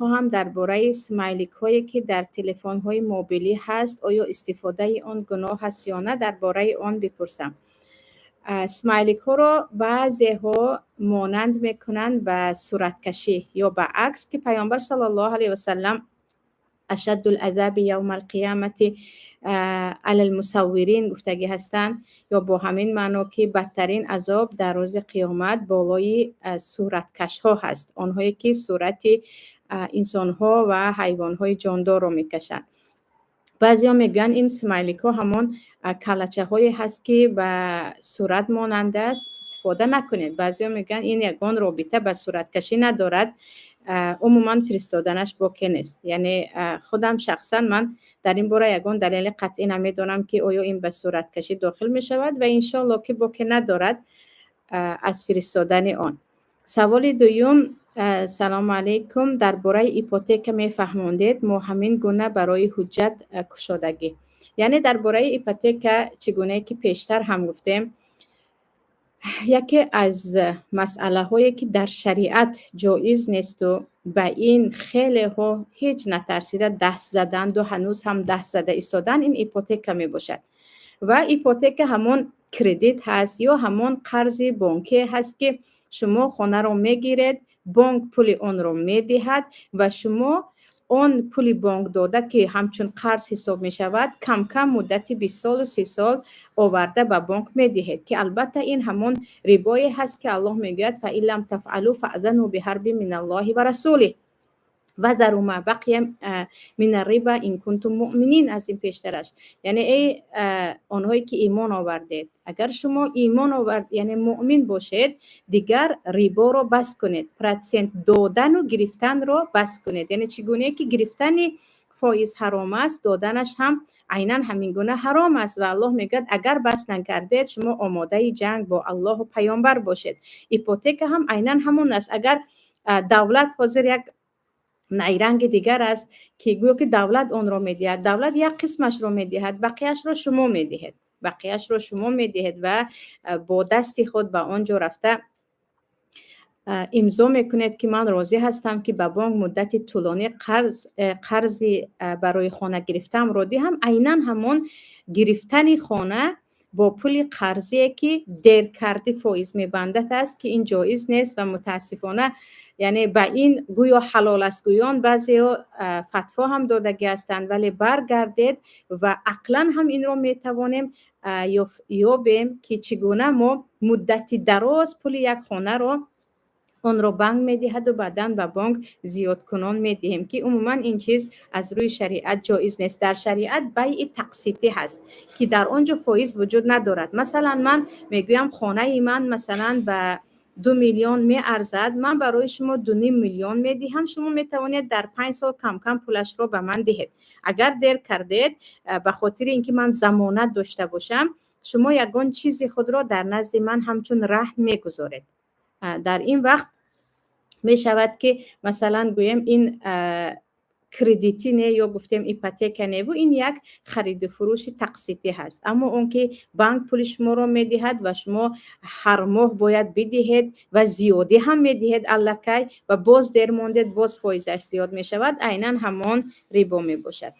Мехоҳам дар бораи смайликҳое, ки дар телефонҳои мобилӣ ҳаст, оё истифодаи он гуноҳ аст ё на, дар бораи он бипурсам. Смайликҳоро баъзеҳо монанд мекунанд ба сураткашӣ ё ба акс, ки Паёмбар саллаллоҳу алайҳи васаллам أشد العذاب يوم القيامة على المصورين гуфтагӣ ҳастанд, ё бо ҳамин маъно, ки бадтарин азоб дар рӯзи қиёмат болои сураткашҳо ҳаст, онҳое ки сурати инсонҳо ва ҳайвонҳои ҷондорро мекашанд. Баъзеҳо мегӯянд, ин смайликҳо ҳамон калачаҳое ҳаст, ки ба сурат монанд аст, истифода накунед. Баъзеҳо мегӯянд, ин ягон робита ба сураткашӣ надорад, умуман фиристоданаш боке нест. Яъне худам шахсан ман дар ин бора ягон далели қатъӣ намедонам, ки оё ин ба сураткашӣ дохил мешавад, ва иншоалло, ки боке надорад аз фиристодани он. Саволи дуюм: Салому алайкум, дар бораи ипотека мефаҳмондед, мо ҳамин гуна барои ҳуҷҷат кушодагӣ. Яъне дар бораи ипотека, чӣ гунае ки пештар ҳам гуфтем, яке аз масъалаҳое, ки дар шариат ҷоиз несту ба ин хелеҳо ҳеҷ натарсида даст заданду ҳанӯз ҳам даст зада истодан, ин ипотека мебошад. Ва ипотека ҳамон кредит ҳаст ё ҳамон қарзи бонкие ҳаст, ки шумо хонаро мегиред, бонк пули онро медиҳад ва шумо он пули бонк дода, ки ҳамчун қарз ҳисоб мешавад, камкам муддати 20 солу 30 сол оварда ба бонк медиҳед, ки албатта ин ҳамон рибое ҳаст, ки Аллоҳ мегӯяд: فإن لم تفعلوا فأذنوا بحرب من الله ورسوله وذروا ما بقي من الربا إن كنتم مؤمنين. Аз ин пештараш, яъне эй онҳое ки имон овардед, агар шумо имон овард, яъне муъмин бошед, дигар риборо бас кунед, процент додану гирифтанро бас кунед. Яъне чӣ гунае ки гирифтани фоиз ҳаром аст, доданаш ҳам айнан ҳамин гуна ҳаром аст. Ва Аллоҳ мегӯяд, агар бас накардед, шумо омодаи ҷанг бо Аллоҳу паёмбар бошед. Ипотека ҳам айнан ҳамон аст. Агар давлат, ҳозир як найранги дигар аст, ки гӯё ки давлат онро медиҳад, давлат як қисмашро медиҳад, бақияшро шумо медиҳед, бақияшро шумо медиҳед ва бо дасти худ ба он ҷо рафта имзо мекунед, ки ман розӣ ҳастам, ки ба бонк муддати тӯлонӣ қарз, қарзи барои хона гирифтаамро диҳам. Айнан ҳамон гирифтани хона бо пули қарзие, ки деркардӣ фоиз мебандад аст, ки ин ҷоиз нест. Ва мутаассифона, яъне ба ин гӯё ҳалол аст гӯён баъзеҳо фатво ҳам додагӣ ҳастанд, вале баргардед ва ақлан ҳам инро метавонем ёбем, ки чӣ гуна мо муддати дароз пули як хонаро онро банк медиҳаду баъдан ба бонк зиёдкунон медиҳем, ки умуман ин чиз аз рӯи шариат ҷоиз нест. Дар шариат байъи тақситӣ ҳаст, ки дар он ҷо фоиз вуҷуд надорад. Масалан, ман мегӯям, хонаи ман, масалан, ба 2 миллион меарзад, ман барои шумо 2,5 миллион медиҳам, шумо метавонед дар 5 сол камкам пулашро ба ман диҳед. Агар дер кардед, ба хотири ин ки ман замонат дошта бошам, шумо ягон чизи худро дар назди ман ҳамчун раҳн мегузоред. Дар ин вақт мешавад, ки масалан гӯем, ин кредитӣ не ё гуфтем ипотека неву ин як хариду фурӯши тақситӣ ҳаст. Аммо он ки банк пули шуморо медиҳад ва шумо ҳар моҳ бояд бидиҳед ва зиёдӣ ҳам медиҳед аллакай, ва боз дер мондед, боз фоизаш зиёд мешавад, айнан ҳамон рибо мебошад.